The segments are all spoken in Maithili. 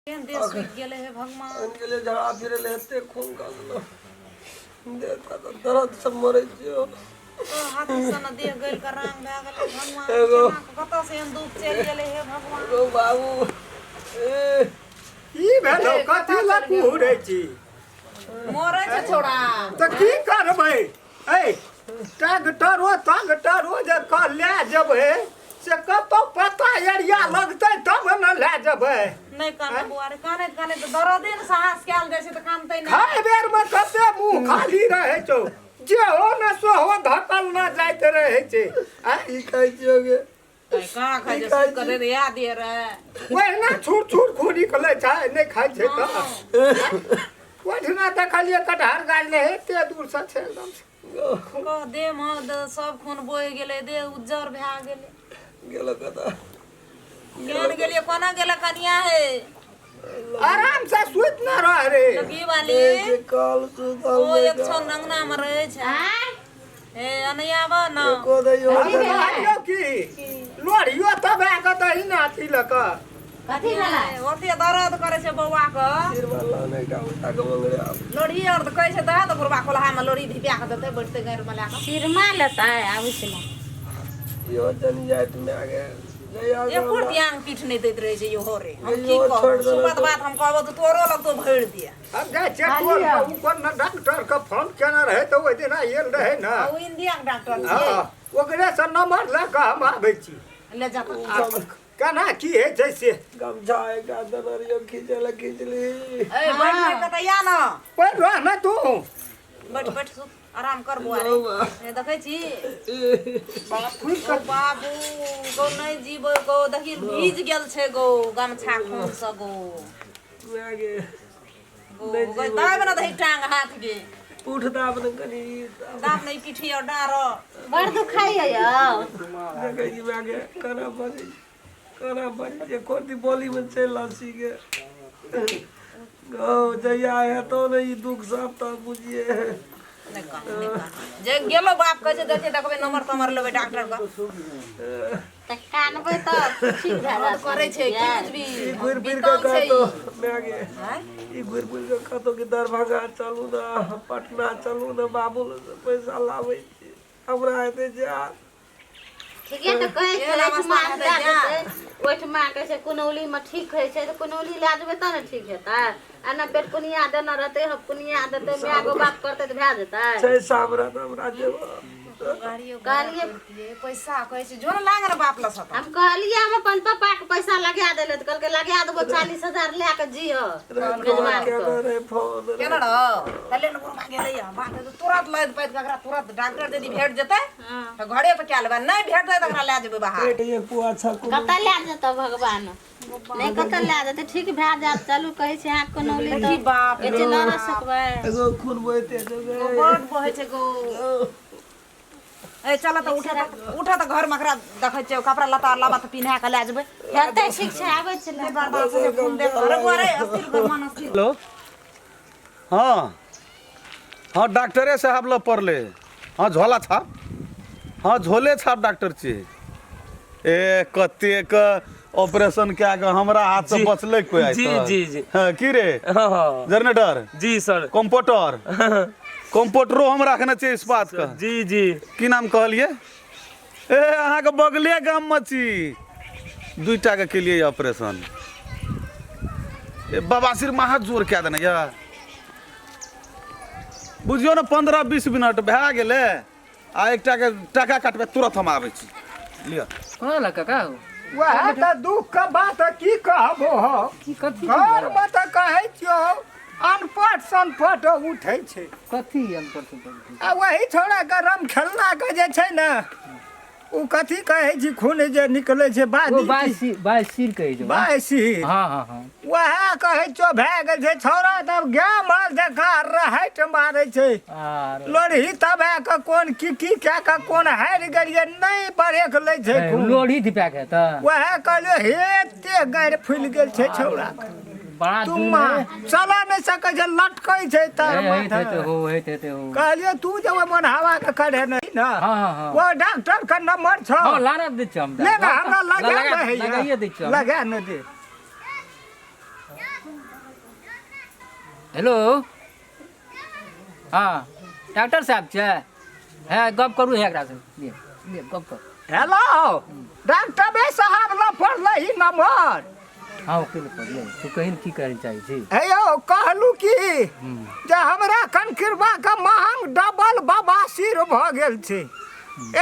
केहन देह सुखि गेलै हे भगवान। अखन गेलियै झगड़ा फिरै लए, एते खून खसलो, देह तऽ दर्द से मरै छियौ। हाथी सन देह गलि कऽ रांग भए गेलै भगवान। एगो केना कऽ कतऽ से एहन दुख चलि गेलै हे भगवान। एगो बाबू ए की भेलो? कथी लए कुहरै छी? मरै छै छौड़ा। तऽ की करबै? ऐ ट्रैक्टरो तंगटरो जे कऽ लए जेबै से कतौ पता एरिया लगतै तब ने लए जेबै। नहि कान बौआ रे, कानैत कानैत दरदे ने साहस कयल जाइ छै तऽ कानतै नहि। खाय बेरमे कते मुँह खाली रहै छौ, जेहो ने सोहो धकल न जाइत रहै छै। आँय? की खाइ छियौ गे? कहाँ खाइ छै? सुति कऽ दे दे, इएह दिए रहे। ओहिना छुर छुर खून निकलै छै, नहि खाइ छै तऽ। ओहिठिना देखलियै कटहर गाछ रहै, एते दूरसँ छै एकदम से। कह देह मे सब खून बहि गेलै, देह उज्जर भए गेलै। गेलो कतऽ? केहन गेलियै, कोना गेलै कनिया हे? आराम से सुति न रह रे। लगी वाली जे काल सुतल। ओ एक छन अंगना मे रहै छै। हे अनैया आबऽ न। एको दैयो। कहलियौ की लोढ़ियो तब आके कऽ दही ने अथी लऽ कऽ। कथी भेलै? ओते दर्द करै छै बौआ के। सिरवा ने एकटा उल्टा के मंगरे आब। लोढ़ी आर तऽ कहै छै दहा तऽ बुढ़बा कोल्हा मे लोढ़ी धिपिया कऽ देतै, बैठतै गाड़ि मे लए कऽ। सिरमा लेतै, आबै छै ने। इहो जन जाइत में आगे जहिया से एको हमरा आंग पीठ नहि दैत रहै छै इहो रे। हम की इहो कहब, छोड़ि देलक। सुपत बात हम कहबो तऽ तोरो लगतो भरि दिए। हम जाइ छियै टोल पर, ऊपर ने डॉक्टर के फोन केने रहै तऽ ओहि दिन आयल रहै ने। आ ओ इंडिया के डॉक्टर छियै। हँ, ओकरे से नंबर लऽ कऽ हम आबै छी। ले जा तऽ। आ केना की होइ छै से। गमछा एकटा देने रहियो खींचे लए, खींचली। ए बैठ नहि कतऽ या न। बैठ रह ने तू। बैठ बैठ, सुत, आराम कर बौआ रे। हे देखै छी गौ बाबू गौ, नहि जीबै गौ। देखी भीज गेल छै गौ गमछा खून से गौ। माय गे। गौ गौ, दाबि ने दही टांग हाथ गे। उठ, दाब ने कनी। दाब नहि पीठी और डाँर। बड़ दुखाइ यौ। देखै छी माय गे, केना बजै छै, केना बजै छै। कोन बोली में चलि रहल छी गे गौ? जहिया हेतौ ने ई दुख सब तऽ बुझिए। नहि कान, नहि कान। जे गेलो बाप कहै छै देखै देखबै, नंबर तम्बर लेबै डॉक्टर के। तऽ कानबै तऽ ठीक भए दर्द जायत। करै छै की बुझबी? ई घुरि फिर कऽ बीतल छै कहतो ई। माय गे। आँय? ई घुरि फिर कऽ कहतो कि दरभंगा चलू ने, पटना चलू ने, बाबू लग से पैसा लाबै छी, हमरा हेतै जा। ठीके तऽ कहै छै। एहन एहिठमा अवस्था लए हेतै जा। जेतै ओहिठमा, कहै छै कुनौलीमे ठीक होइ छै, तऽ कुनौली लए जेबै तब ने ठीक हेतै। आ ने पेट कुनिया देने रहतै, हम कुनिया देतै, माय गो बाप करतै तऽ भए जेतै। छै सामरत, हमरा जेबो। गाड़ियो घोड़ा कहलियै। करितियै पैसा, कहै छै जो ने लाग ने बाप लग सता। हम कहलियै हम अपन पप्पाके पैसा लगा देले, तऽ कहलकै लगा देबो, 40,000 लए कऽ जिह मेजबान केने के। रहे फोन। केना रहो तले ने बुढ़बा गेलै या बात हेतै, तुरंत लादि पादि कऽ एकरा तुरंत डॉक्टर यदि भेट जेतै तऽ घरे पर कए लेबै, नहि भेटतै तऽ एकरा लए जेबै बाहर। एक पुआ छकू। कतऽ लए जेतौ भगवान? नहि कतऽ लए जेतै, ठीक भए जायत। चलू कहै छै अहाँके कुनौली तऽ देखी बाप रे बेची न बाप। सकबै। एगो खून बहिते छौ गे। गो बड बहै छै गो। ए चल तऽ उठ तऽ, उठ तऽ, घरमे एकरा देखै छियै, कपड़ा लत्ता लाबा तऽ पिन्हा कऽ लए जेबै। हेतै ठीक छै, आबै छै नहि बर्दाश्त होइ छै खून देख कऽ। अरे बौआ रे, अस्थिर कर मन अस्थिर। हेलो, हाँ हाँ, डॉक्टरे साहब लग पड़ले। हाँ, झोला छाप। हाँ, झोले छाप डॉक्टर छी। ए कतेक ऑपरेशन कए कऽ हमरा हाथ से जी। बचलै कोई आइ जी, तक? जी, जी। हाँ, की रे? हाँ हाँ जनरेटर। जी सर। कंप्यूटर, कंप्यूटरो हम रखने छियै इस्पात के। जी जी। की नाम कहलियै? ए अहाँके बगले गाममे छी। दुईटा के केलियै ऑपरेशन। ए बवासीर महा जोर कए देने यऽ। बुझियौ ने 15-20 मिनट भए गेलै आ एकटाके टाका काटबै, तुरंत हम आबै छी। लिअ। कोना लग काका हो? वएह तऽ दुख के बात की कहबो हो। की कथी? घरमे तऽ कहै छियौ अनपढ़ सनपढ़ उठै छै। कथी अनपढ़ सनपढ़? आ वही छोड़ा के रम खेलना के जे छै ने, ओ कथी कहै छी, खून जे निकलै छै। ओ बादी। बाइसिर, बाइसिर कहै छै। बाइसिर। हाँ हाँ हाँ। वएह कहै छियौ भए गेल छै। छौड़ा तब गाय माल जकाँ रहैट मारै छै। आर लोढ़ी तब कऽ कोन की की कए कऽ कोन हारि गेलियै, नहि ब्रेक लै छै खून। लोढ़ी धिपा के तऽ वएह कहलियै हे, एते गारि फुलि गेल छै छौड़ा के। बड़ा तू दूर माँ है। चलऽ नहि सकै छै, लटकै छै तार हे, होइत माथा। हेतै हो, होइत हेतै हो। कहलियै तू जे ओहि मन हवा के करे नहीं ने। हाँ हाँ हाँ। ओ डॉक्टर के नंबर छौ? हाँ, लाना दै छियै हम। ले ने, हमरा लगा लगा ने। लगाइए दै छियै हम। लगा ने दे। हेलो हँ डॉक्टर साहब छै हँ गप करू है एकरासँ लिअ लिअ गप करू हेलो डॉक्टर साहब लग पड़लै ई नंबर हँ ओकील पर यौ तू कहीं की करै चाहै छी हे यौ कहलू की जे हमरा कनकिरबा के महंग डबल बवासीर भऽ गेल छै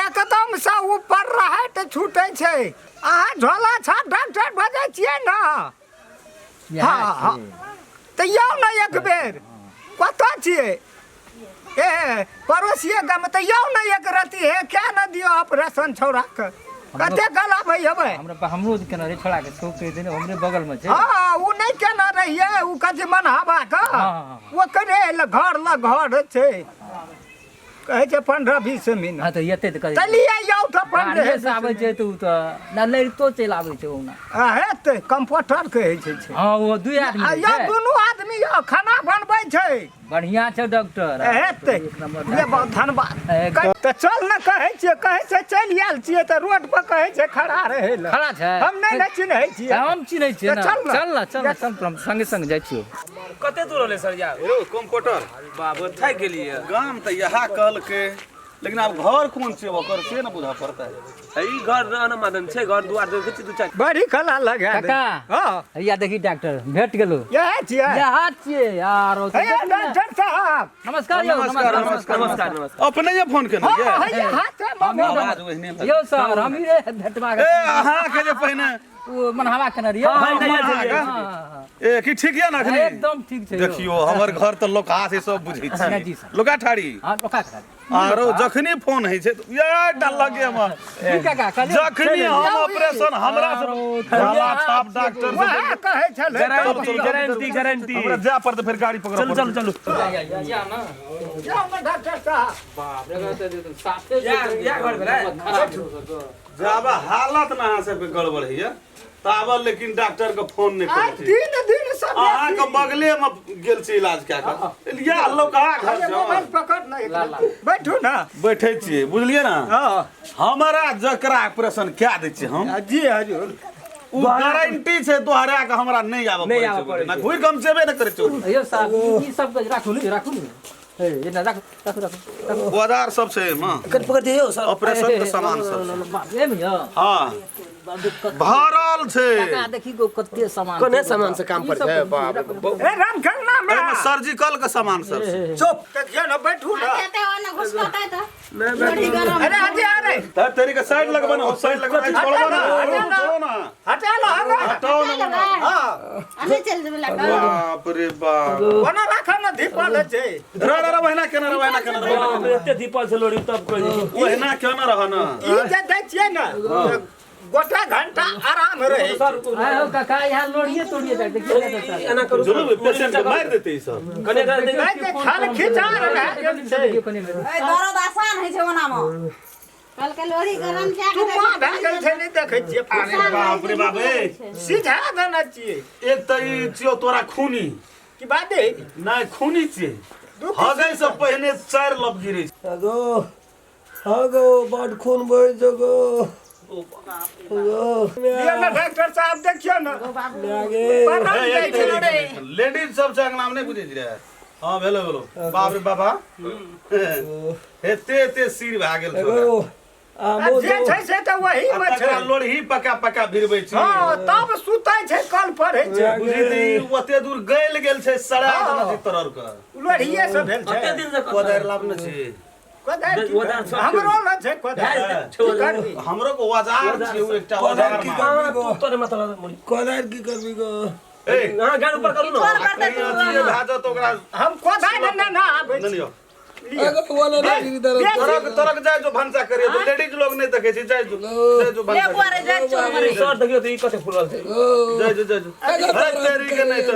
एकदम से ऊपर रहै तऽ छूटै छै अहाँ झोला छाप डॉक्टर बजै छियै ने इएह हँ, हँ। छियै। तऽ यौ ने एक बेर कतऽ छियै ए पड़ोसिए गाम तऽ यौ ने एक रति हे क्या ने दियौ ऑपरेशन छौड़ाके कते गला भई हेबै हमरा हमरो केना रे छोड़ा के छौ कहि देने हमरे बगल में छै हँ ओ नहि केना रहियै ओ कथी मनहावा के हँ, हँ, ओकरे घर लग घर छै कहै छै 15-20 मिनट हँ तऽ एतै तऽ कहै चलिए यौ तऽ गाड़िए 15 से आबै छै तऽ ओ तऽ ना लड़ितो चलि आबै छै ओना हेतै कम्पोटर कहै छै छै। हँ ओ दुइ आदमी आ रहै यौ छै। दुनू आदमी यौ खाना बनबै छै बढ़िआँ छै डॉक्टर हेतै एक नंबर ले बहुत धन्यवाद एक- तऽ चल ने कहै छियै कहै छै चलि आयल छियै तऽ रोड पर कहै छै खड़ा रहै लए खड़ा छै हम नहि ने चिन्है छियै हम चिन्है छियै तऽ ने चल ने। चल ने चल ने चल हम संगे संग जाइ छियौ कते दूर होलै सर यार यौ कम्प्यूटर बाबू थाकि गेलियै गाम तऽ इएह कहलकै लेकिन आब घर कोन छै ओकर से ने बुझऽ पड़तै ई घर न मादन छै घर दुआर देखै छी दू चारि बड़ी कला लगा दे। काका हँ हैया देखी डॉक्टर भेट गेलो इएह छियै इएह छियै आर ओ हे डॉक्टर साहब नमस्कार यौ नमस्कार, नमस्कार नमस्कार नमस्कार अपने फोन केने हँ ये हैया हाथ में आवाज ओहने लगै। यौ सर हम ही रे भेटबा ए अहाँके जे पहिने ओ मनहावा केने रहियै हँ, हँ, हँ, हँ, ए की ठीक यऽ ने हँ, अखनी एकदम ठीक छै यौ। देखियौ हमर घर तऽ लोकहा से सब बुझै जी, छी सर। लोका ठाड़ी हँ लोका खा आरो जखनी फोन होइ छै तऽ इएह टा लगे हमर की काका कहलियौ जखनी हम ऑपरेशन हमरा से आरो झोला छाप डॉक्टर से वएह कहै छलै गारंटी गारंटी गारंटी हमरा जाय पड़तै फेर गाड़ी पकड़ऽ चलू पड़तै। चलू चलू या ना जाउ ने डॉक्टर साहब बाप रे साफे या घर भेलै जाबे हालत ने अहाँ सबके गड़बड़ होइया ताबे लेकिन डॉक्टर के फोन नहि आ करै छी दिन दिन सब अहाँके बगले मे गेल छी इलाज कए कऽ या लोकहा घर अरे छै मोबाइल पकड़ ने ला, ला। बैठू ने बैठे छियै बुझलियै ने हँ हमरा जकरा ऑपरेशन कए दै छियै हम जी हजूर ओ गारंटी छै दोहरा के हमरा नहि आबऽ नहि पड़ै आबऽ छै पड़ै ना छै। घुरि कऽ हम जेबे नहि करै छियै यौ साहब ई सब राखू ने राखू ने ए एना राखू राखू राखू राखू औजार सब छै एहिमे कन पकड़ दियौ सर ऑपरेशन के सामान सब छै बाप रे मिया हँ भरल छै काका देखी गो कते सामान कोने छै। सामान से काम ई पर सब छै बाप रे ए राम खेलना में एहिमे सर्जिकल के सामान सब छै चुप देखियौ ने बैठू ने हेतै ओने घुसकतै तऽ लोढ़ी गरम अरे हटे अरे तर तेरी के साइड लगबा ना साइड लगबा ना छोड़बा ना छोड़ो ना हटा लो हटा हटाओ ना लेबै हाँ आ नहि चलि जेबै लए कऽ बाप रे बाप ओना राखऽ ने धीपल छै रा रा रा वहिना केना रा वहिना केना रा बाप रे एते धीपल छै लोढ़ी तब कोई वहिना केना रह ना ई जे दै छियै ने तऽ गोटा घंटा आराम रहै छै। सर आय हो काका यहाँ लोढ़िए तोड़िए जाए देखिए ना सर। एना करू जरूर पेशेंट के मारि देते ई सब कने कने नहि तऽ खल खिचा भए गेल छै देखियौ कनि बेर। ए दर्द आसान होइ छै ओनामे कहलकै लोढ़ी गरम कए तू कऽ माँ भए गेल छै नहि देखै छियै अरे बाप रे बाप ए सीधा देने छियै एक तऽ ई छियौ तोरा खूनी की बात है नहि खूनी छियै हगै से पहिने 4 लब गिरै छै गो हाँ गो बड खून बहै छै गो गो लिअ ने डॉक्टर साहब देखियौ ने गे प्रणाम जाइ छै लेडीज सब छै अंगना मे नहि बुझै छियै हाँ भेलो भेलो बाप रे बाबा एते एते सिर भए गेल छौ गो आ आमो जे छै से तऽ वही आ मे छै तकरा लोढ़ी पका पका भिरबै छी हँ तब सुतै छै कल पर होइ छै बुझी तऽ ई ओते दूर गलि गेल छै सड़ा देने छै तरर के लोढ़िए से भेल छै कोदारि लाबने छी कोदारि की कोदारि सब हमरो लग छै कोदारि की करबी हमरो के औजार छै ओ एकटा औजार की मार। करबी गो कोदारि की करबी गो ए अहाँ गाड़ ऊपर करू चोर करतै तू अथिये भए जाओ तऽ ओकरा हम कोदारि ने ना आबै नहि छी लियौ लिअ। तरक तरक जाय जो भनसा करियो तो लेडीज लोग नहीं देखे छी जाय जो जाय जो ले भनसा बुआ रे जाय चोर मरे सर देखियो तऽ ई कते फूलल छै जाय जो जाय जो है तेरी के नहीं तो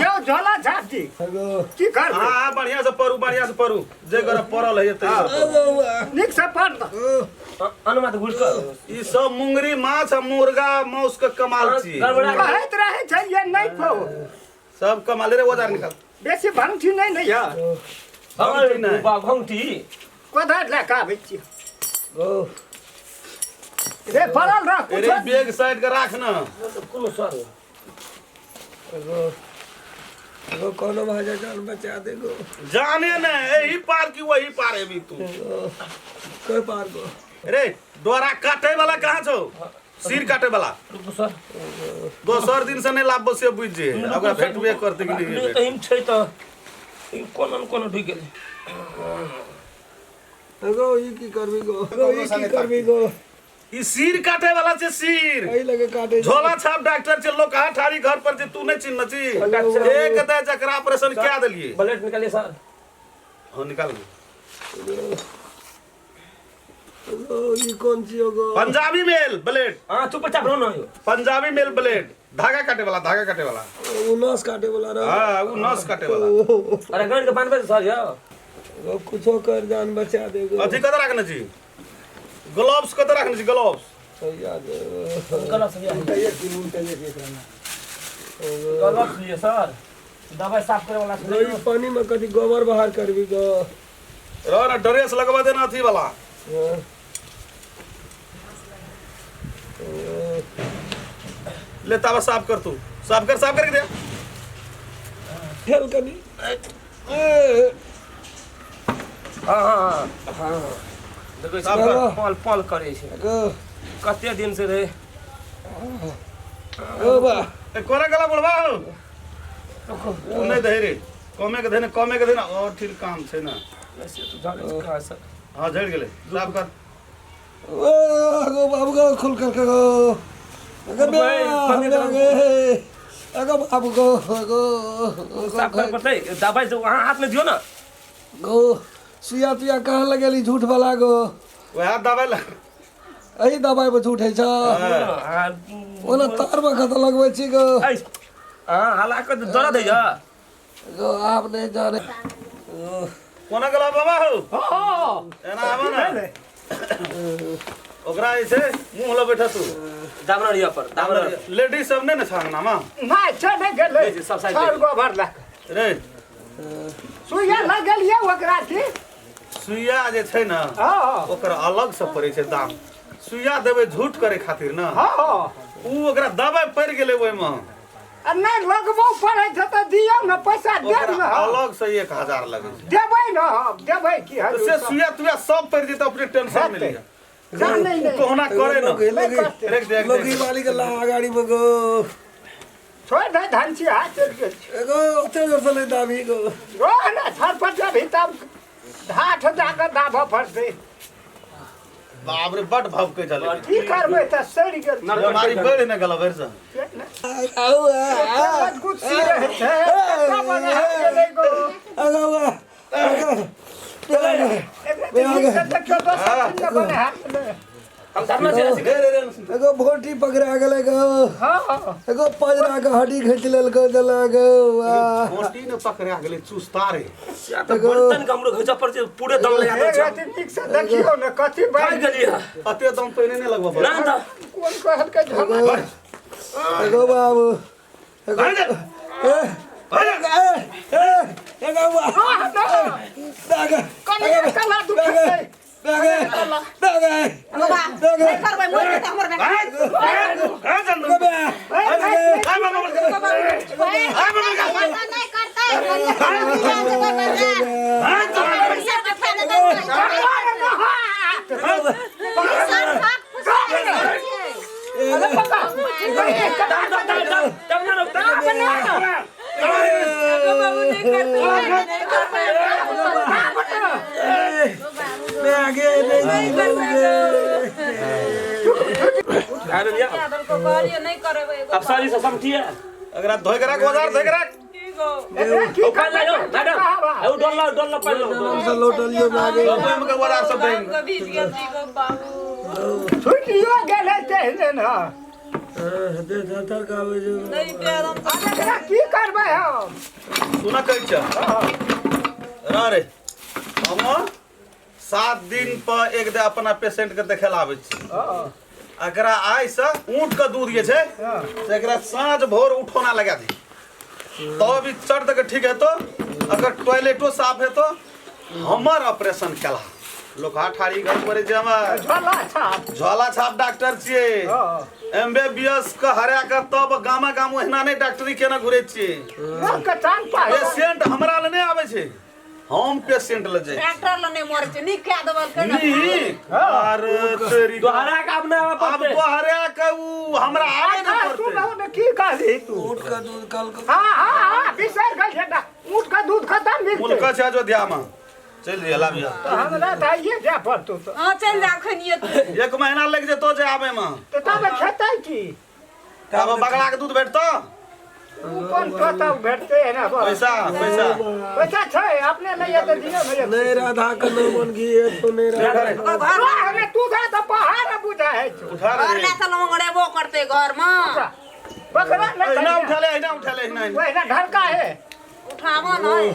यौ झोला झाप जी की करबै हाँ हाँ बढ़िया से पढ़ू बढ़िया से पढ़ू जे कर पढ़ल है ते नीक से पढ़ न अनुमा तऽ घुसि कऽ ई सब मुंगरी माछ आ मुर्गा मांस के कमाल छी गड़बड़ा कहैत रहै छलियै नहि खो सब कमाल रे औजार निकाल बेसी भंगठी नहि ने यऽ भंगठी नहि। भंगठी कोदारि लए कऽ आबै छी रे पड़ल रह अरे कुछो बैग साइड के राख ना कोनो सर एगो कोनो भाजा जान बचा दे गो। जाने ने एही पार की वही पार हेबी तू। कोई पार गो। रे डोरा काटे वाला कहाँ छौ? सिर काटे वाला। रुकू सर। दोसर दिन से नहीं लाभ से बुझ जे ओकरा भेटबे करते कि नहीं। तऽ हिम छै तऽ ई कोना न कोना ढुकि गेलै। एगो ई की करबी गो? एगो ई की करबी गो? ई सिर काटे वाला छै सिर। एहि लगे काटे। झोला छाप डॉक्टर छै लोग कहाँ ठारी घर पर छै तू नहीं चिन्ह छी। एक दे जकरा ऑपरेशन क्या देलिए। ब्लेड निकालिए सर। हाँ निकाल। एगो ई कोन चीज गो? पंजाबी मेल ब्लेड। हाँ चुपचाप रहो ना यो। पंजाबी मेल ब्लेड धागा काटे वाला, धागा काटे वाला। उ नस काटे वाला रह। हाँ उ नस काटे वाला। अरे गण के बांधबे सर यो। एगो कुछो कर जान बचा दे गो। अथी कत राखने छी? ग्लव्स कत राखने छी? ग्लव्स याद ग्लव्स लिया। ग्लव्स लिया सर। दवाई साफ करे वाला गो। ई पानी में कथी गोबर बाहर करबी गो? रह ना ड्रेस लगवा देना अथी वाला। ले तावा साफ कर तू। साफ कर, साफ करके दे। ठेल कनी। हाँ हाँ हाँ देखै साफ कर। पल पल करै छै। गो कते दिन से रहे। ओ बा ए कोना गला बोलबा हो? उ नहीं दे रे। कमे के दे ने, कमे के दे ने और ठीक काम छै ना। वैसे तो जाने छै कहाँ सर। हाँ झड़ गेलै। साफ कर। ओ गो बाबू गो खुल कर के गो। अगो बे अगो बाबू गो गो साफ कर पड़तै दवाई से वहाँ हाथ में दियो ना गो। सुइया तुइया कहाँ लगेली झूठ वाला गो? वएह दवाई ल एही दवाई में झूठ है छ। हाँ ओना तार में कतऽ लगबै छी गो? हाँ हला के दर्द है या गो आप नहीं जाने। कोना गला बाबा हो? हाँ एना आबा ना। ओकरा जे छै मुँह लग बैठा तू। दामन रिया पर दामन लेडीज सब नहीं ने छांगना मा? नहि छै नहि गेलै। नहीं, सब साइड छाउर गोबर लए कऽ। रे सुइया लगलियै ओकरा की? सुइया जे छै ना हाँ ओकर अलग से पड़ै छै दाम। सुइया देबै झूठ करे खातिर ना। हाँ उ ओकरा दवाई पड़ि गेलै ओहिमे। आ नहि लगबो पड़ै छै तऽ दियौ ने पैसा देब ओकरा ने। अलग से 1000 लगै छै। देबै ने हम देबै की तऽ से सुइया तुइया सब पड़ि जेतै अपने टेंशन नहि लिअ। जानै नहि। कहुना करे ना। लोकी देख देख लोकी वाली के ला गाड़ी में गो। छोड़ दे धन छी हाथ चलि गेल छै। एगो ओते जोर से नहीं दाबी गो। रह ने छर पर जबही तब ढाठ जाकऽ दाबऽ पड़तै। बाप रे बड भभकै छलै। की करबै तऽ सड़ि गेल छै। बीमारी बढ़ि ने गेल भरि से। आउ मजबूत सी रहै छै। कत्ता बना गेलै गो। अगो अगो एकरा तऽ नीकसँ देखियौ दोसर दिन ने बने हाथ मे। हम धरना छै रे रे रे एगो भोटी पकड़ा गेलै गो। हाँ एगो पजरा के हड्डी घींच लेलको जला गो। मोटी ने पकड़ा गेलै चुस्ता रे। या तऽ बर्तन के हमरो घिचऽ पड़ै छै पूरे दम लगा दै छै। एक नीकसँ देखियौ ने कथी खाइ बनि गेलियै अते दम पहिने नहि लगबऽ पड़ै। ना तऽ कोन कहलकै झमा। एगो बाबू एगो ए ए एगो रह ने दागा कनिया कला दुखतै। दागा दागा बाबा नहीं करबै मोर के हमर बेटा। नहीं करतै अरे बाबा दम दम दम दम दम ना दम अरे लिया कहलियै नहीं करेबै एगो। अब सारी से समझिए एकरा धोइ के राख औजार धोइ के राख। की गो? एकरा की ओ पानि करबै? लाओ मैडम ओ डोल लाओ डोल लाओ पानि लाओ लौटलियो मागे ओहिमे के औजार सब हम देंगे। के भीज गेल छी गो बाबू। छुटियो गेलै तेहने ने। दे धर गावे जो नहीं पेरम आब एकरा की करबै हम? सुन कहै छ रह रे हम 7 दिन पर एक दे अपना पेशेंट के देखे ला आबै छी। एकरा आइ से ऊँट के दूध जे छै से एकरा साँझ भोर उठौना लगा दी तब ई चढ़ दे के ठीक हेतो। अगर टॉयलेटो साफ हेतो हमर ऑपरेशन केला। लोकहा ठाड़ी घर पड़े छै हमर। झोला छाप। झोला छाप डॉक्टर छियै। हँ। एमबीबीएस के हरा के तब गामा गाम ओहिना नहि डॉक्टरी केना घुरै छियै। लोकके चांग पाय। पेशेंट हमरा लए नहि आबै छै, हम पेशेंट लए जाइ। डॉक्टर लए नहि मरै छै, नीक कए देबल के ने। नीक अरे तेरी दोहरा के आब नहि आबऽ आब पड़तै। दोहरा के उ हमरा आबे नहि अच्छा, पड़तै। सुनू ने की कहली तू? ऊँट के दूध कल के। हाँ हाँ हाँ, बिसरि गेल छै ना। ऊँट के दूध खतम मिलतै। मुल्क छै अयोध्या में, चलि जइहे लाबिहे। तऽ हमरा तऽ आइए जाय पड़तौ तऽ। हाँ चलि जा अखनिये तू। एक महीना लागि जेतौ जे आबे में। तऽ तब खेतै की? तब बगड़ा के दूध भेटतौ? उ कोन तोता भेटतै एना बस। पैसा पैसा पैसा छै अपने लैया तऽ दिने भैया। नहीं राधा के नाम घी हेतौ, नहीं राधा। ओकर घर अरे तू जा तऽ पहाड़ बुझा है छौ। उठा घर रे लए चल, ओंगरेबो करतै घर में। बकरा नहीं अहिना उठा ले, अहिना उठा ले, अहिना। ओहिना ढरका है। उठाबो नहि।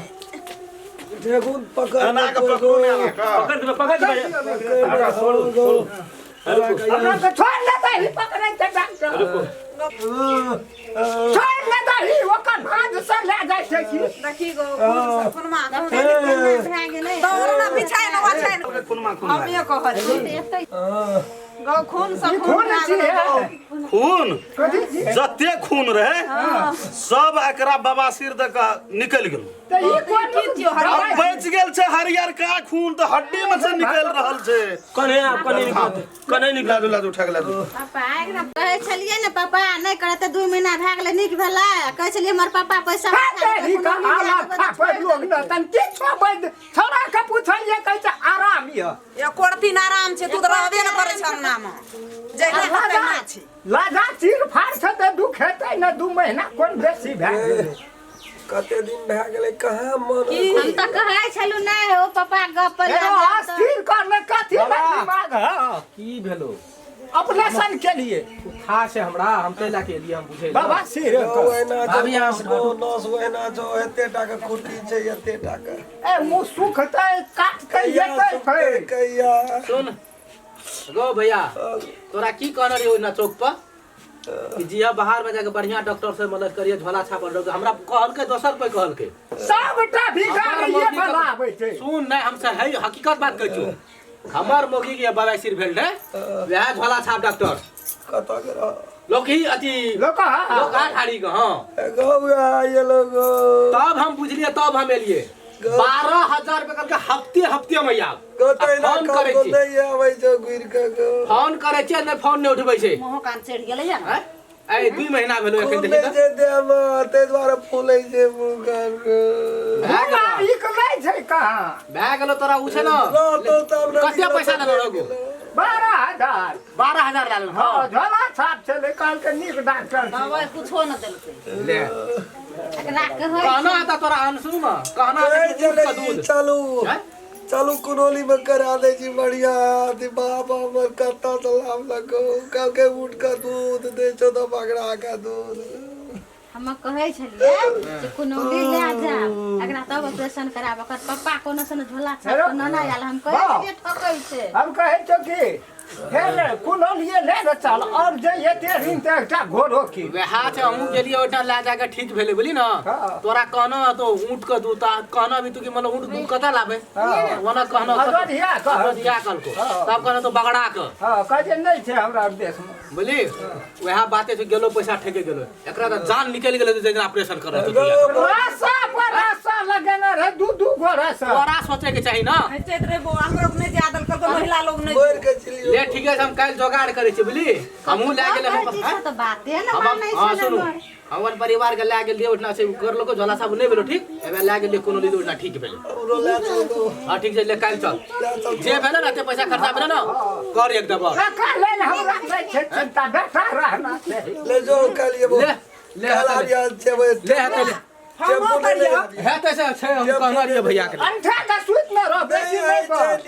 ठेकुन पकड़। एना के पकड़ू ने आके। पकड़ देबै, पकड़ देबै। हमरा के छोड़ ले दही पकड़ै छै डॉक्टर। छोड़ ले दही, ओकर भाँज से ले जाइ छै की। देखी गो खुनमा भए गेलै। दौड़ना बिछाइ न बछाइ न। खुनमा खून हमे कहै छी एतै गो खून से ई खून खून भए छियै। गेलै गो। खून कथी छियै? जते खून रहे सब एकरा बवासीर दऽ कऽ निकलि गेल। तऽ ई कोन की छियौ, हरियर? आब बचि गेल छै हरियरका खून तऽ हड्डी में से निकलि रहल छै। कने आब कने निकलतै, कने निकलतै। लाजू लाजू उठा के लाजू। पापा एकरा कहै छलियै ने पापा नहि करत तऽ 2 महीना भए गेलै, नीक भेलै। कहै छलियै हमर पापा पैसा ही का आला खा लोग न तन किछो बैद छौड़ा के पूछलियै कहै छै आराम यऽ। एको दिन आराम छै, तू तऽ रहबे ने करै छै अंगना मे, जहिना लाजा तहिना छै। लाजा चीर फाड़ छै तऽ दुख हेतै ने। 2 महीना कोन बेसी भए गेलै? कते दिन भए गेलै कहाँ मन। हम तऽ कहै छलहुँ नहि हो पापा गप पर एगो अस्थिर करने कथी बाबा। लए दिमाग है? की भेलो? ऑपरेशन के लिए उठा छै हमरा, हम ताहि लए के एलियै, हम बुझै बाबा सिर ओहिना भाभी, अहाँ नस ओहिना छौ, एते टा के खुट्टी छै, एते टा के। ए मुँह सुखतै काटतै कहिया एतै सुखतै, फेर कहिया? सुन गो भैया, तोरा की कहने रहियो ओहिना चौक पर कि जिया बाहर में जाके बढ़िया डॉक्टर से मदद करिए, झोला छाप डॉक्टर हमरा कहलकै, दोसर कोई कहलकै। सबटा भिखारी हमर ये मौगी वाला आबै छै। सुन नहि, हम से है हकीकत बात कहै छियौ। हमर मौगी के बवासीर भेल रहे, वएह झोला छाप डॉक्टर। कतऽ के रह? लोक ही अथी लोक हाँ। लोक ठाड़ी के। हाँ गौआ ये लोग। तब हम बुझलिए, तब हम एलिए। 12,000 रुपया कहलकै हफ्ते हफ्ते में आब। कतै ना फोन करै कतौ छी। नहि आबै छौ घुरि के गौ। फोन करै छियै नहि, फोन नहि उठबै छै। मुँहो कान चढ़ि गेलै ने। आँय? ऐ 2 महीना भेलो एखन। खून देखी नहि तऽ छै देहमे, ताहि दुआरे फूलै छै मुँह कान गौ। भए गेलो। ई नहि छै कहाँ भए गेलो तोरा उ छै ने। रहतौ तब ने। कते पैसा लेलो रघु? 12,000। 12,000 लए लेलो। हाँ झोला छाप छलै, कहलकै नीक डॉक्टर छै। दवाइ कुछो नहि देलकै। ले एकरा कहै कहना आता तोरा अन सुन ने, कहना कहै आता कि ऊँट छलै के ई दूध। चलू आँय? चलू कुनौली में करा दै छी बढ़िया। अथी बाप हमर कतऽ से लाबलको, कहलकै ऊँट के दूध दै छौ तऽ बगड़ा के दूध। हम कहै छलियै जे कुनौली लए जायब एकरा तब ऑपरेशन कराब। ओकर पप्पा कोनो सन झोला छाप हेलो। के नना आयल। हम कहै बाप। छलियै ठकै छै। हम कहै छौ कि फेर कुनौलिए ले ने चल, और जे एते ऋण तऽ एकटा घोड़ो की। वएह छै, हमहूँ गेलियै ओहिठाम लए जाके ठीक भेलै बुझली ने। हाँ। तोरा कहना तो ऊँट के दूध कहना भी तू कि मतलब ऊँट दूध कतऽ लाबै? हाँ। ओना कहना अयोध्या कह। अयोध्या कहलको। हाँ। तब कहना तो बगड़ा के। हाँ कहै छै नहि छै हमरा देशमे। बुझली वएह बाते छै, गेलो पैसा ठेके गेलो, एकरा तऽ जान निकलि गेलै जेना ऑपरेशन कर रहल छै। रसा पर रसा लगेने रहे, 2 2 गो रसा। तोरा सोचे के चाही ना। चैत रे बौआ, हमरो के नहि जाय देलकै, महिला लोग नहि। मरि के चलियो। ले ठीके छै, हम काल्हि जोगाड़ करै छी बुझली। हमहूँ लए गेलै हम कहै छी तऽ बाते ने हम मानै हाँ छै सुनू, हमर। हम अपन परिवार के लए गेलियै ओहिठिना से करलको झोला साहब नहि भेलो ठीक, एहिबेर लए गेलियै कोनो लीद ओहिठिना ठीक भेलै। हमरो लए चल गौ। हाँ ठीक छै, ले काल्हि चल। लए चल। जे भेलै ने, एते पैसा खर्चा भेलै ने, कर एक दबर। टका लेल हमरा नहि छै चिंता, बेटा रहना चाही। ले जो काल्हि एबो। ले ले काल्हि हेतै ले। आबियह जेबै। ले हेतै ले। टेम्पू नहि ले आबियह। हेतै से छै, हम कहने रहियै भैया के। अंठा के सुति न रह बेसी नहि कर।